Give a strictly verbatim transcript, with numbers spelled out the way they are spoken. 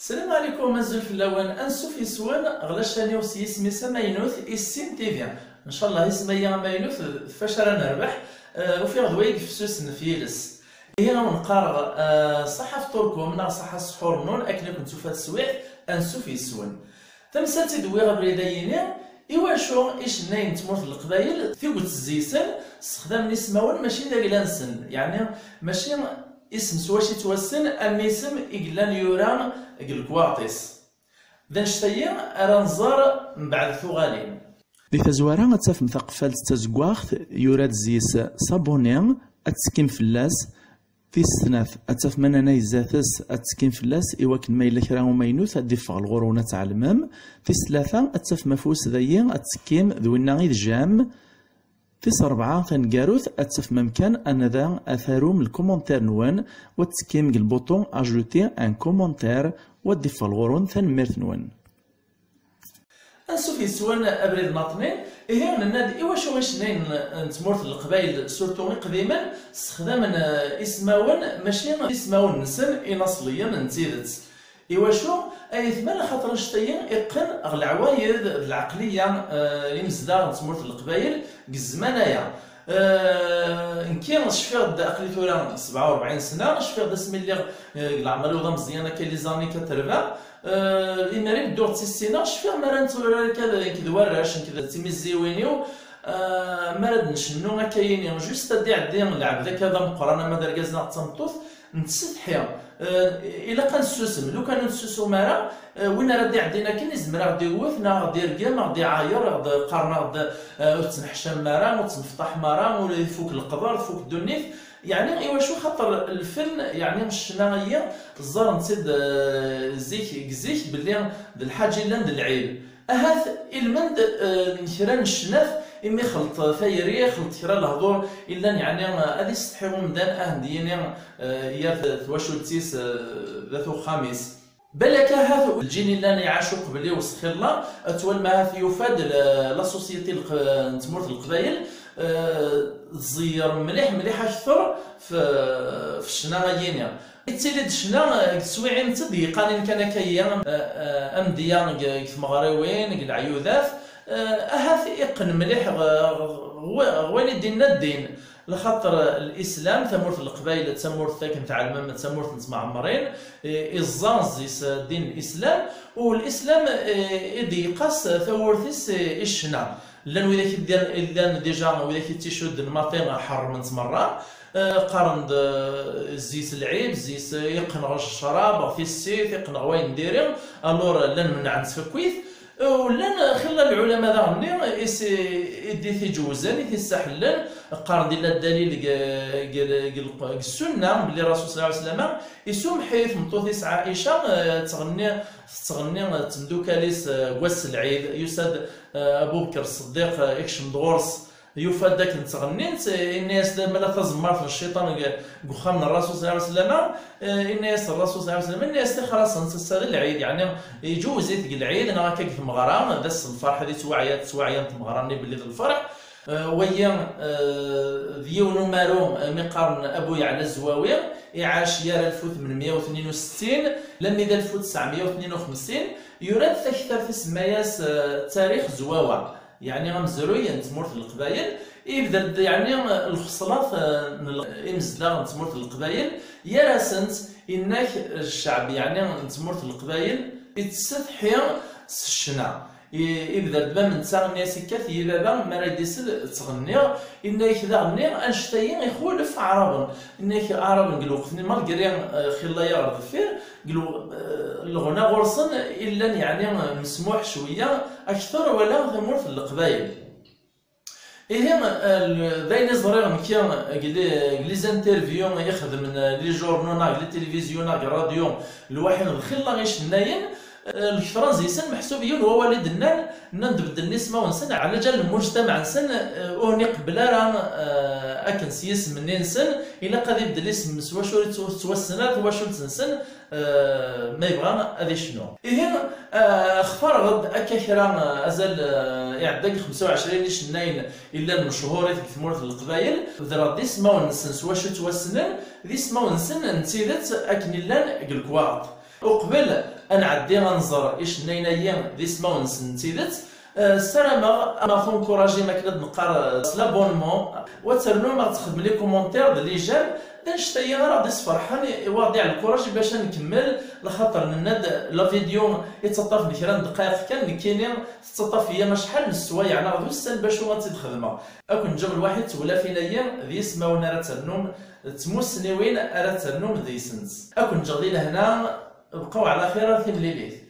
Slam ɛlikum, azul fell-awen, ansuf yes-wen ɣer la chaîne-iw s yisem-is amaynut, Issin T V. Ncallah isem-agi amaynut d fac ara nerbeḥ. Eh, ufiɣ d way yefsusen f yiles. Ihi awen-qqareɣ, eh, ṣaḥa fṭurkum neɣ ṣaḥa sḥur-nnun, akken ad ken-tufa teswiɛt, ansuf yes-wen. Tamsalt i d-wwiɣ abrid-ayini, iwacu icennayen n tmurt n Leqbayel, tiget zzeysen, ssexdamen ismawen mačči d agla-nsen, yeɛni mačči isem s wacu yettwassen am yisem i yellan yura deg lekwaɣeḍ-is. D annect-agi ara nẓer mbeɛd tuɣalin. Di tazwara ad tafem taqeffalt d tazeggaɣt, yura-d zzis s'abonner, ad tekkim fell-as. Tis snat, ad tafem ananay zdat-s, ad tekkim fell-as, i wakken ma yella kra umaynut ad d-iffeɣ ɣur-wen ad tɛelmem. Tis tlata, ad tafem afus dayi, ad tekkim d winna i d j'aime. Tis rebɛa taneggarut, ad tafem amkan ad nada ad tarum lkumantir-nwen, u ad tekkim deg lbuṭu ajouter un commentaire, u ad d-iffeɣ ɣur-wen. Tanemmirt-nwen. Ansuf yes-wen abrid n aṭnin. Ihi, nenna-d iwacu icennayen n tmurt n Leqbayel, surtout iqdimen, ssexdamen, eh, ismawen mačči ismawen-nsen inaṣliyen n tidet. Iwacu? Ayetma, axaṭer annect-agi iqqen ɣer leɛwayed d lɛeqliya, eh, imezdaɣ n tmurt n Leqbayel deg zzman-aya. Eh, nekki cfiɣ-d aql-i tura sebɛa u rebɛin sna, cfiɣ-d asmi lliɣ, eh, deg leɛmer-iw d ameẓyan akka, les années quatre-vingts. Eh, imir i bedduɣ ttissineɣ, cfiɣ mi ara netturar akka d, nekk d warrac, nekk d timizziwin-iw, eh, mi ara d-ncennu akka yini, juste ad d-iɛeddi lɛebd akka d ameqqran ama d argaz neɣ d tameṭṭut, nettsetḥi. Eh, ilaq ad nessusem. Lukan ur nessusum ara, eh, win ara d-iɛeddin akken izmer ad ɣ-d-iwwet, neɣ ad ɣ-d-irgem, ad ɣ-d-iɛayer, ad ɣ-d-qqaren, ad ɣ-d, eh, ur tettneḥcamem ara, ur tettnefṭaḥem ara, ur ifuk leqder, tfuk ddunit. Yeɛni iwacu? Xaṭer lfen, yeɛni ccna-agi, ẓẓaren-tt-id, eh, zik, deg zik, belli d lḥaǧa yellan d lɛib. Ahat ilmend, eh, n kra n ccnat, imi xleṭ tayri, xleṭ kra lehdur, illan yeɛni, eh, ad isetḥi umdan, ad d-yini, eh, yar t-, twacult-is, eh, d at uxxam-is. Balak ahat lǧil illan iɛac uqbel-iw s xilla, ad twalem ahat yufa-d l-, la société n tmurt n Leqbayel, eh, tẓeyyer mliḥ, mliḥ akter f, f ccna-agi-ni. Yettili-d ccna, eh, deg teswiɛin-tt-id yeqqanin kan akka-yi, eh, eh, amedya deg, deg tmeɣriwin, deg leɛyudat, eh, ahat iqqen mliḥ ɣ-, ɣ-, ɣ wayen i d-inna ddin. Lxaṭer lislam, tamurt n Leqbayel d tamurt akken tɛelmem, d tamurt n tmeɛemrin, i, iẓẓa zzis ddin n lislam, u lislam, eh, i d-yeqqas tawwurt-is i, i ccna. Llan widak i d-, i llan déjà, widak i tt-icudden maṭi ḥerrmen-tt merra. Eh, qqaren-d, eh, zzis lɛib, zzis, eh, iqqen ɣer ccrab, ɣer tissit, iqqen ɣer wayen diri, alors llan menɛen-tt akkit. Eh, u llan xilla lɛulama daɣen-nni i s-, i d-, i t-iǧewzen, i t-issaḥellen, qqaren-d illa ddalil deg, deg, deg, deg ssunna, belli Rasul sallallahu alayhi wa sallam isummeḥ i tmeṭṭut-is Ɛica, eh, tettɣenni, tettɣenni d temdukal-is, eh, deg wass n lɛid, yusa-d, eh, Abu Bekr Ṣeddiq, eh, ikcem-d ɣur-s, yufa-d akken ttɣennint, eh, inna-yas-d: "Ma la tazemmart n cciṭan deg, deg uxxam n Rasul sallallahu alayhi wa sallam?" Eh, inna-yas Rasul sallallahu alayhi wa sallam, inna-yas: "Tixer-asent, ass-a d lɛid." Yeɛni, iǧewwez-it deg lɛid, neɣ akka deg tmeɣra, d ass n lferḥ, ad ittwaɛya, tettwaɛya n tmeɣra-nni belli d lferḥ. Eh, wagi, eh, d yiwen umaru, eh, mi qqaren Abu Yeɛla Zwawi, iɛac yar alef u tmenmya u tnin u settin, lammi d alef u tesɛemya u tnin u xemsin, yura-d taktabt isemma-yas, eh, Tarix Zwawa. Yeɛni amezruy n tmurt n Leqbayel, ibder-d, yeɛni, lxeṣlat, eh, n l-, imezdaɣ n tmurt n Leqbayel, gar-asent, inna-k, ccɛeb, yeɛni, n tmurt n Leqbayel, ittsetḥi s ccna. I, ibder-d mam netta, inna-yas: "Ikkat-iyi baba, mi ara d-isel, ttɣenniɣ." Inna-yak daɣen-nni: "Annect-agi ixulef Aɛraben." Inna-yak Aɛraben deg lweqt-nni, malgré, eh, xilla-ya ɣer deffir, deg lwe-, eh, leɣna ɣur-sen i llan, yeɛni, mesmuḥ cwiya, akter wala tamurt n Leqbayel. Ihi, eh, l-, d ayen i ẓriɣ nekki deg li-, deg les interviews i xedmen, eh, les journaux neɣ deg les télévisions neɣ deg rradyu, lwaḥi d xilla icennayen, eh, lketran zi-sen meḥsub yiwen wawal i d-nnan, nnan-d beddlen ismawen-nsen, ɛla ǧal n lmujtamaɛ-nsen, eh, ur iqebbel ara, eh, akken s yisem-nni-nsen, ilaq ad ibeddel isem s wacu ur yettw-, tettwassen ara twacult-nsen, eh, ma yebɣa ad icnu. Ihi, eh, xtareɣ-d akka kra, eh, azal, eh, iɛedda deg xemsa u ɛecrin icennayen i llan mechurit deg tmurt n Leqbayel, bedreɣ-d ismawen-nsen s wacu ttwassnen, d ismawen-nsen n tidet akken i llan deg lekwaɣeḍ. Uqbel Ad nɛeddi ad nẓer icennayen-agi d ismawen-nsen n tidet. Eh, ssarameɣ ad aɣ-tenkuraǧim akken ad neqqar, eh, s l'abonnement, u ad ternum ad txedmem les commentaires d les j'aime, d annect-agi ara ɣ-d-isferḥen, i, i waɣ-d-iɛen lkuṛaǧ bac ad nkemmel, lxaṭer nenna-d la vidéo i ttaṭṭafen kra n ddqayeq kan, nekkini tettaṭṭaf-iyi acḥal n sswayeɛ neɣ d ussan bac ad tt-id-xedmeɣ. Ad ken-ǧǧeɣ lwaḥid d tewlafin-agi d yismawen ara ternum, d tmussniwin ara ternum deg-sent. Ad ken-ǧǧeɣ di lehna, bqaw ɛla xir ar timlilit.